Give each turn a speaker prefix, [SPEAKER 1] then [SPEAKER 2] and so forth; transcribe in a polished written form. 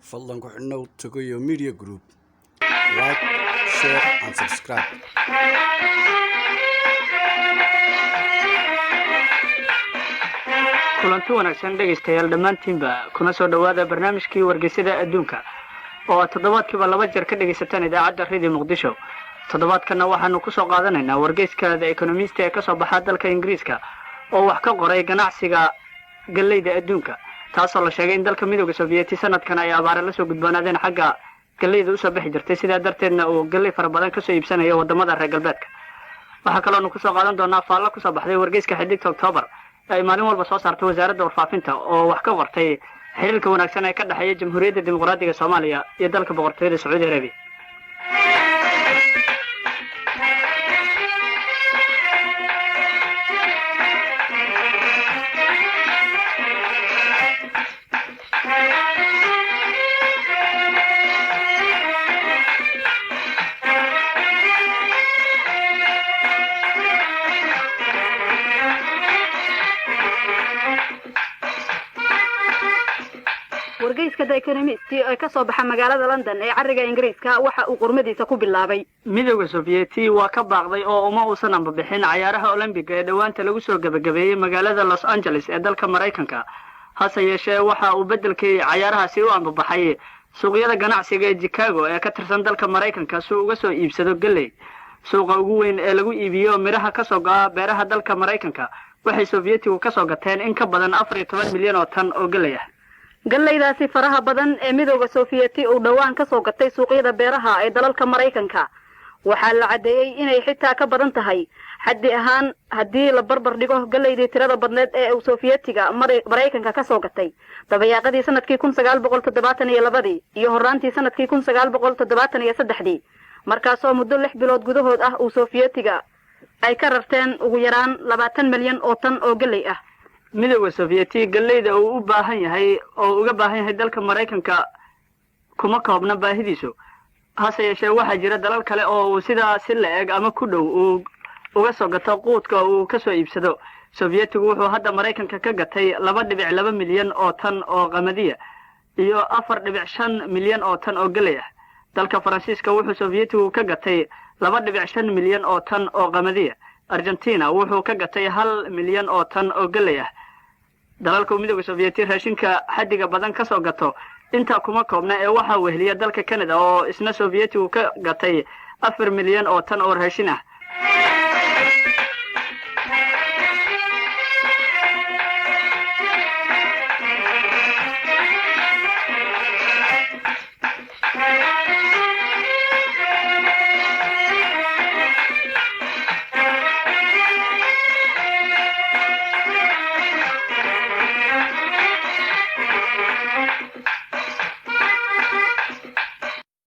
[SPEAKER 1] Fadlan ku xidhnow Togoyo Media Group. Like, share and subscribe.
[SPEAKER 2] Kulanti wanaagsan, dhegaystayaal dhammaantiinba, kuna soo dhowaada barnaamijkii Wargeysyada Adduunka oo aad toddobaadkiiba laba jeer ka dhegaysataan idaacadda Radio Muqdisho. Toddobaadkanna waxaanu kusoo qaadanaynaa wargeyska The Economist ee kasoo baxa dalka Ingiriiska oo wax ka qoray ganacsiga galleyda adduunka, taasoo la sheegay in dalka Midowga Soviyeeti sanadkan ay abaare lasoo gudboonaadeen xagga galleyda usoo bixi jirtay, sidaa darteedna uu galley fara badan kasoo iibsanayo wadamada reer galbeedka. Waxaa kaloonu kusoo qaadan doonaa faallo kusoo baxday wargeyska Xidigta Octoobar ay maalin walba soo saartay wasaaradda warfaafinta oo wax ka qortay xiriirka wanaagsan ee ka dhexeeya Jamhuuriyadda Dimuqraadiga Soomaaliya iyo dalka Boqortooyada Sacuudi Arabiya.
[SPEAKER 3] Wargeyska The Economist ee ka soo baxa magaalada London ee carriga Ingiriiska waxa uu qormadiisa ku bilaabay:
[SPEAKER 2] Midowga Sofiyeeti waa ka baaqday oo uma uusan ambabixin cayaaraha Olombiga ee dhowaanta lagu soo gebagabeeyey magaalada Los Angeles ee dalka Maraykanka. Hase yeeshee, waxa uu beddelkii cayaarahaasi u ambabaxay suuqyada ganacsiga ee Chicago ee ka tirsan dalka Maraykanka si uu uga soo iibsado galley. Suuqa ugu weyn ee lagu iibiyo midhaha ka soo go'a beeraha dalka Maraykanka waxay Sofiyeetigu ka soo gateen in ka badan 14 milyan oo tan oo galley ah.
[SPEAKER 3] Gallaydaasi faraha badan ee Midowga Sofiyeeti uu dhowaan ka soo gatay suuqyada beeraha ee dalalka Maraykanka waxaa la caddeeyey inay xitaa ka badan tahay xaddi ahaan haddii la barbar dhigo gallaydii tirada badneed ee uu Sofiyeetiga Maraykanka ka soo gatay dabayaaqadii sanadkii 1972-dii iyo horraantii sanadkii 1973-dii, markaasoo muddo 6 bilood gudahood ah uu Sofiyeetiga ay ka rarteen ugu yaraan 20 milyan oo tan oo galley ah.
[SPEAKER 2] Midowga Sofiyeeti galleyda uu u baahan yahay oo uga baahan yahay dalka Maraykanka kuma koobna baahidiisu. Hase yeeshee, waxaa jira dalal kale oo uu sidaa si la eg ama ku dhow uu uga soo gato quudka uu ka soo iibsado. Sofiyeetigu wuxuu hadda Maraykanka ka gatay 2.2 milyan oo tan oo qamadiya iyo 4.5 milyan oo tan oo galley ah. Dalka Faransiiska wuxuu Sofiyeetigu ka gatay 2.5 milyan oo tan oo qamadiya. Argentina wuxuu ka gatay 1 milyan oo tan oo galley ah. Dalalka uu Midowga Sofiyeeti raashinka xaddiga badan ka soo gato intaa kuma koobna ee waxaa weheliya dalka Canada oo isna Sofiyeetigu ka gatay 4 milyan oo tan oo raashin ah.